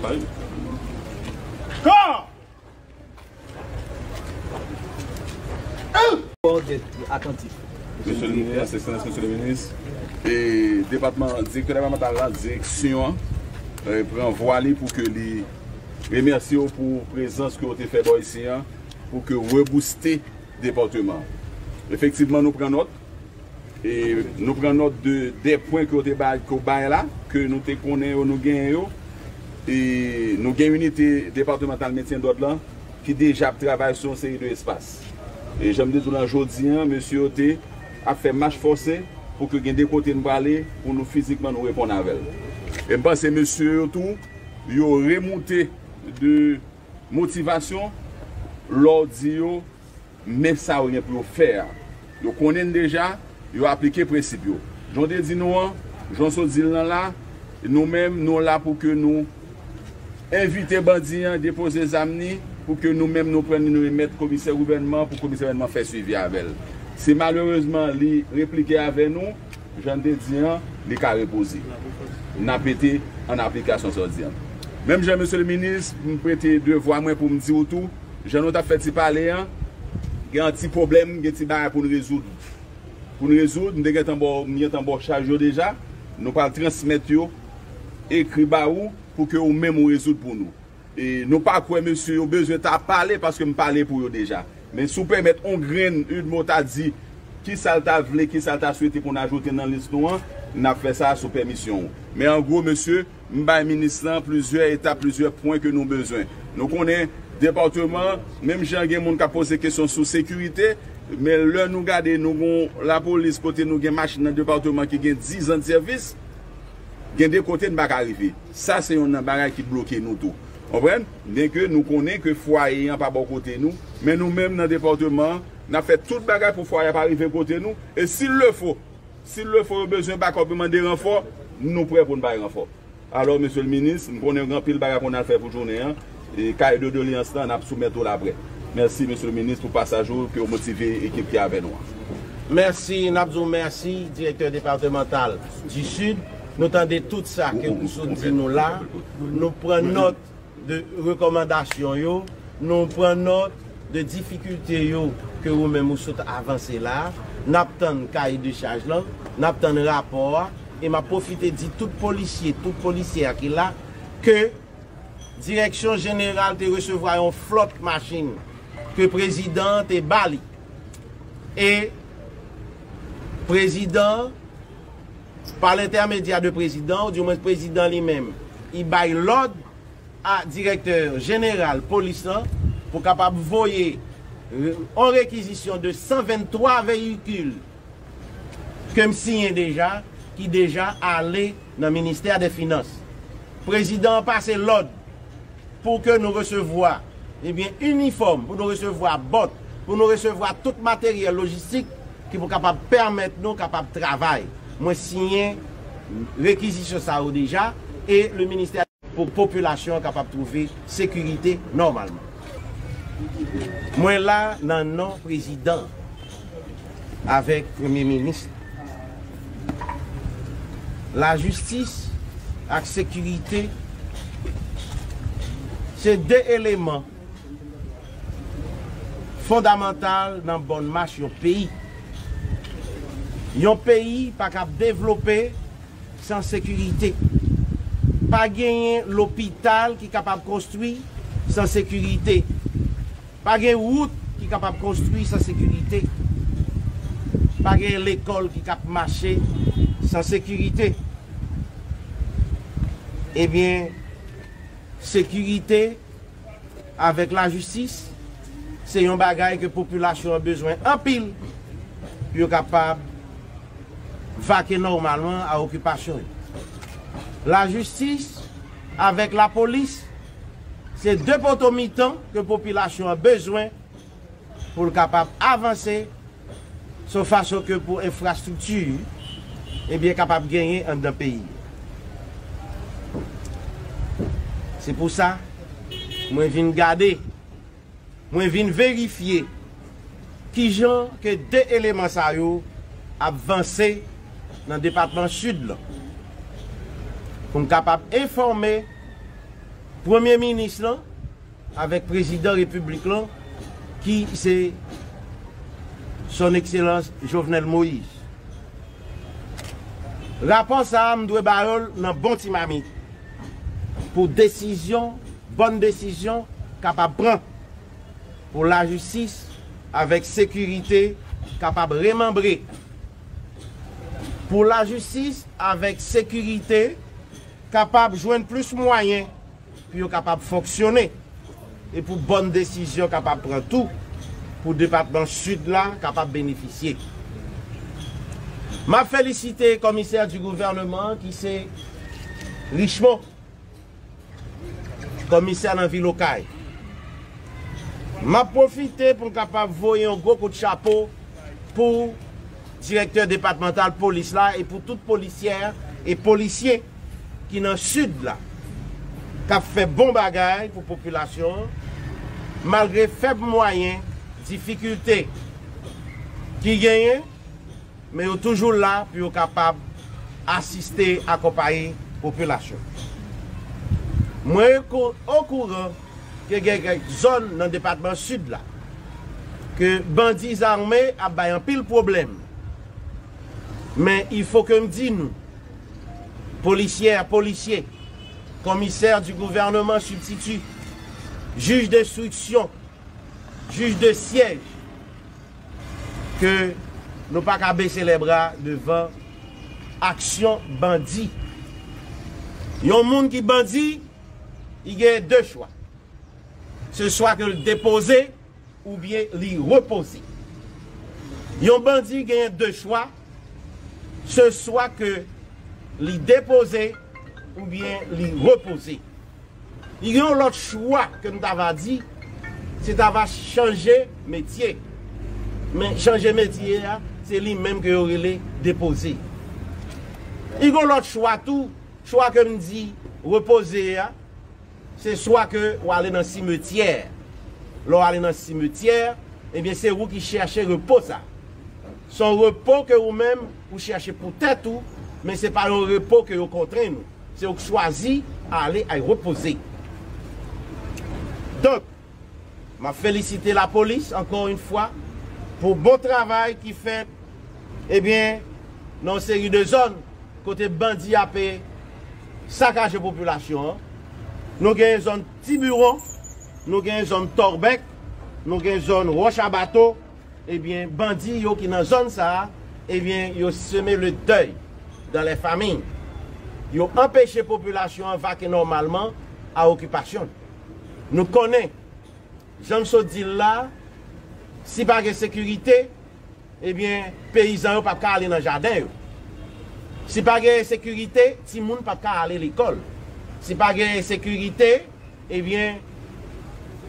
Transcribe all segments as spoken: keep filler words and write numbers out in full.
Fò d'être attentif. Mesye le Minis, Ekselans Mesye le Minis, e depatman, direktè depatmantal la, direksyon an, e, pran vwa li pou ke li remèsye w pou prezans ke w te fè bò isi an, pou ke rebouste depatman. Efektivman, nou pran nòt. E nou pran nòt de, de pwen ke w te bay, ke w bay la, ke nou te konnen yo, nou genyen yo. E nou gen inite depatmantal mentyen dòd lan ki deja ap travay sou yon seri de espas. E jan m te di w lan jodi an, mesye yo te ap fè mach fòse pou ke gen de kote n prale pou nou fizikman nou reponn avè l. E m panse mesye yo tou, yo remoute de motivasyon lè w di yo men sa yo gen pou yo fè a. Yo konnen n deja, yo aplike prensip yo. Jan w te di nou an, jan w sot di l lan la, nou menm, nou la pou ke nou envite bandi an depoze zam ni, pou ke nou menm nou pran ni nou remèt komisè gouvènman, pou komisè gouvènman fè swivi avè l. Si malerezman li replike avè nou, jan n te di an, li ka repoze. N ap mete an aplikasyon sa w di an. Menm jan, mesye le minis, m prete devwa mwen pou m di w tou, jan nou t ap fè ti pale an, gen yon ti pwoblèm, gen ti bagay pou n rezoud. Pou n rezoud, m te gentan ba w, m gentan ba w chaj yo deja. Nou pral transmèt yo ekri ba ou pou ke ou menm ou rezoud pou nou. E nou pa kwè mesye yo bezwen ta pale paske m pale pou yo deja. Men si w pèmèt on grenn, Udmo ta di kisa l ta vle, kisa l ta swete pou n ajoute nan lis nou an, n ap fè sa sou pèmisyon w. Men an gwo, mesye, m bay minis lan plizyè etap, plizyè pwen ke nou bezwen. Nou konnen depatman, menm jan gen moun k ap poze kesyon sou sekirite, men lè nou gade, nou gon lapolis kote nou gen machin nan depatman ki gen diz an de sèvis, gen de kote n pa ka rive. Sa se youn nan bagay ki bloke nou tou. Konprann? Byenke nou konnen ke fwaye an pa bò kote nou, men nou menm nan depatman an, n ap fè tout bagay pou fwaye a pa rive kote nou. E si l le fo, si l le fo yo bezwen bakòp, yo mande ranfò, nou prè pou n bay ranfò. Alò, mesye le minis, m konnen gen anpil bagay pou n al fè pou jounen an. E kay de doleans lan, n ap soumèt ou l aprè. Mèsi, mesye le minis, pou pasaj ou, ke w motive ekip ki avè nou an. Mèsi, n ap di w mèsi, direktè depatmantal di Sid. Nou tande tout sa ke ou sot di nou la. Nou pran nòt de rekòmandasyon yo. Nou pran nòt de difikilte yo ke ou menm ou sot avanse la. N ap tann kaye de chaj lan, n ap tann rapò a. E m ap pwofite di tout polisye, tout polisyè ki la, ke Direksyon Jeneral te resevwa yon flòt machin ke prezidan an te ba li. E prezidan an, pa lentèmedyè de prezidan, oudimwens prezidan li menm, li bay lòd a direktè jeneral polis lan pou kapab voye, euh, yon rekizisyon de san venntwa veyikil ke m siyen deja, ki deja ale nan ministè dè finans. Prezidan an pase lòd pou ke nou resevwa, ebyen, inifòm, pou nou resevwa bòt, pou nou resevwa tout materyèl lojistik ki pou kapab pèmèt nou kapab travay. Mwen siyen rekizisyon sa yo deja, e le ministè pou popilasyon an kapab twouve sekirite nòmalman. Mwen la nan non prezidan avèk premye minis. Lajistis ak sekirite se de eleman fondamantal nan bòn mach yon peyi. Yon peyi pa kab devlope san sekirite. Pa genyen lopital ki kapab konstwi san sekirite. Pa gen wout ki kapab konstwi san sekirite. Pa gen lekòl ki kab mache san sekirite. Ebyen, sekirite avèk lajistis, se yon bagay ke popilasyon an bezwen anpil pou yo kapab vake nòmalman a okipasyon yo. Lajistis avèk lapolis, se de poto mitan ke popilasyon an bezwen pou l kapab avanse, se yon fason ke pou enfrastrikti, ebyen, kapab genyen anndan peyi. Se pou sa, mwen vin gade, mwen vin verifye kijan ke de eleman sa yo ap vanse nan depatman Sid lan. Pou m kapab enfòme Premye minis lan avèk prezidan repiblik lan, ki se Son Ekselans Jovenel Moïse. Rapò sa a, m dwe ba yo l nan bon ti mamit pou desizyon, bòn desizyon kapab pran, pou lajistis avèk sekirite kapab remanbre, pou lajistis avèk sekirite kapab jwenn plis mwayen pou yo kapab fonksyone e pou bòn desizyon kapab pran tou pou depatman Sid la kapab benefisye. M ap felisite komisè di gouvènman ki se Richemond, komisè nan vil Okay. M ap pwofite pou m kapab voye yon gwo kout chapo pou direktè depatmantal polis la e pou tout polisyè e polisye ki nan Sid la, k ap fè bon bagay pou popilasyon an, malgre fèb mwayen, difikilte ki genyen, men yo toujou la pou yo kapab asiste, akonpaye popilasyon. Mwen okouran ke gen kèk zòn nan depatman Sid la ke bandi zame ap bay anpil pwoblèm. Men il faut que m di nou, polisyè, polisye, komisè di gouvènman sibstiti, jij denstriksyon, jij de syèj, ke nou pa ka bese lè bra devan aksyon bandi. Yon moun ki bandi, li gen de chwa. Se swa ke l depoze oubyen li repoze. Yon bandi genyen de chwa, se swa ke li depoze oubyen li repoze. Li gen yon lòt chwa ke m ta va di, se ta va chanje metye. Men chanje metye a, se li menm ke yo rele depoze. Li gen yon lòt chwa tou, chwa ke m di repoze a, se swa ke w ale nan simetyè. Lè w ale nan simetyè, ebyen, se ou ki chèche repo sa. Se yon repo ke ou menm ou chèche pou tèt ou, men se pa yon repo ke yo kontrenn ou. Se ou k chwazi ale ay repoze. Donk, m ap felisite lapolis, ankò yon fwa, pou bon travay ki fèt, ebyen, nan yon seri de zòn kote bandi ape sakaje popilasyon an. Nou gen zòn Tibiwon, nou gen zòn Tòbèk, nou gen zòn Wòch a Bato, ebyen, bandi yo ki nan zòn sa a, ebyen, yo seme le dèy dans les familles. Yo anpeche popilasyon an vake nòmalman a okipasyon. Nou konnen, jan m sot di l la, si pa gen sekirite, ebyen, peyizan yo p ap ka ale nan jaden yo. Si pa gen sekirite, timoun p ap ka ale lekòl. Si pa gen sekirite, ebyen,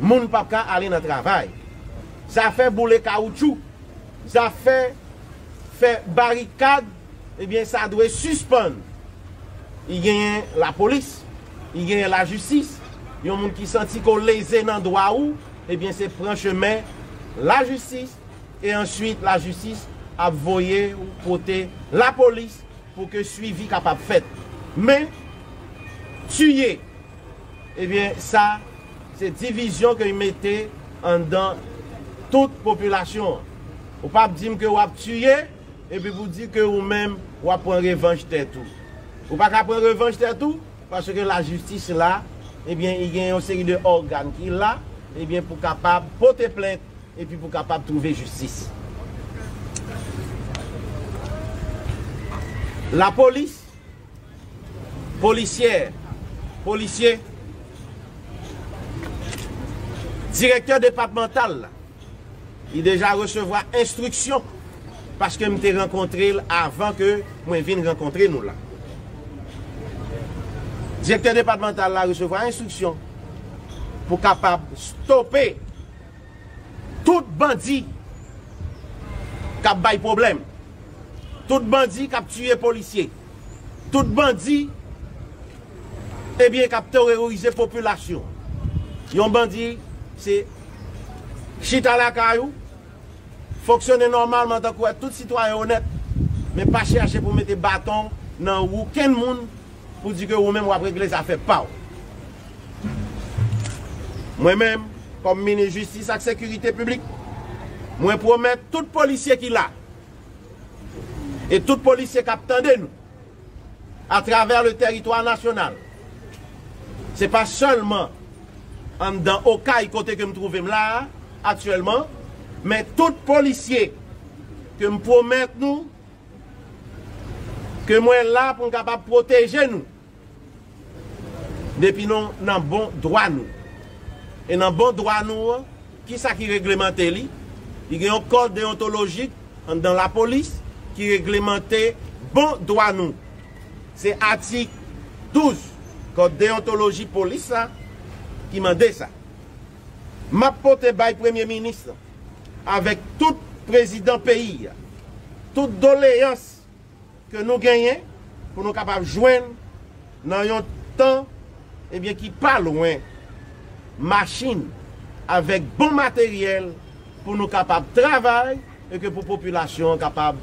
moun p ap ka ale nan travay. Zafè boule kawoutchou, zafè fè barikad, ebyen, sa dwe sispann. Li genyen lapolis, li genyen lajistis. Yon moun ki santi ke w leze nan dwa ou, ebyen, se pran chemen lajistis, e answit lajistis ap voye ou kote lapolis pou ke swivi kapab fèt. Men, tiye, ebyen, sa, se divizyon ke l mete anndan tout popilasyon an. Ou p ap di m ke w ap tiye, epi pou di ke ou menm, w ap pran revanj tèt ou. Ou pa ka pran revanj tèt ou, paske lajistis la, ebyen, li gen yon seri de ògàn ki la, ebyen, pou kapab pote plent, epi pou kapab twouve jistis. Lapolis, polisyè, polisye, direktè depatmantal la, li deja resevwa enstriksyon, paske m te rankontre l avan ke mwen vin rankontre nou la. Direktè depatmantal la resevwa enstriksyon pou kapab stope tout bandi k ap bay pwoblèm, tout bandi k ap tiye polisye, tout bandi, ebyen, k ap terorize popilasyon. Yon bandi, se chita lakay ou, fonksyone nòmalman tankou tout sitwayen onèt, men pa chèche pou mete baton nan wou kenn moun pou di ke ou menm w ap regle zafè pa w. Mwen menm, kòm minis jistis ak sekirite piblik, mwen pwomèt tout polisye ki la, e tout polisye k ap tande nou atravè le tèritwa nasyonal, se pa sèlman anndan Okay kote ke m twouve m la a, aktyèlman, men tout polisye ke m pwomèt nou, ke mwen la pou m kapab pwoteje nou depi nou nan bon dwa nou. E nan bon dwa nou an, kisa ki reglemante li? Li gen yon kòd deyontolojik anndan lapolis ki reglemante bon dwa nou. Se atik douz kòd deyontoloji polis la ki mande sa. M ap pote bay premye minis la avèk tout prezidan peyi a tout doleyans ke nou genyen pou nou kapab jwenn nan yon tan, ebyen, ki pa lwen, machin avèk bon materyèl pou nou kapab travay e ke pou popilasyon an kapab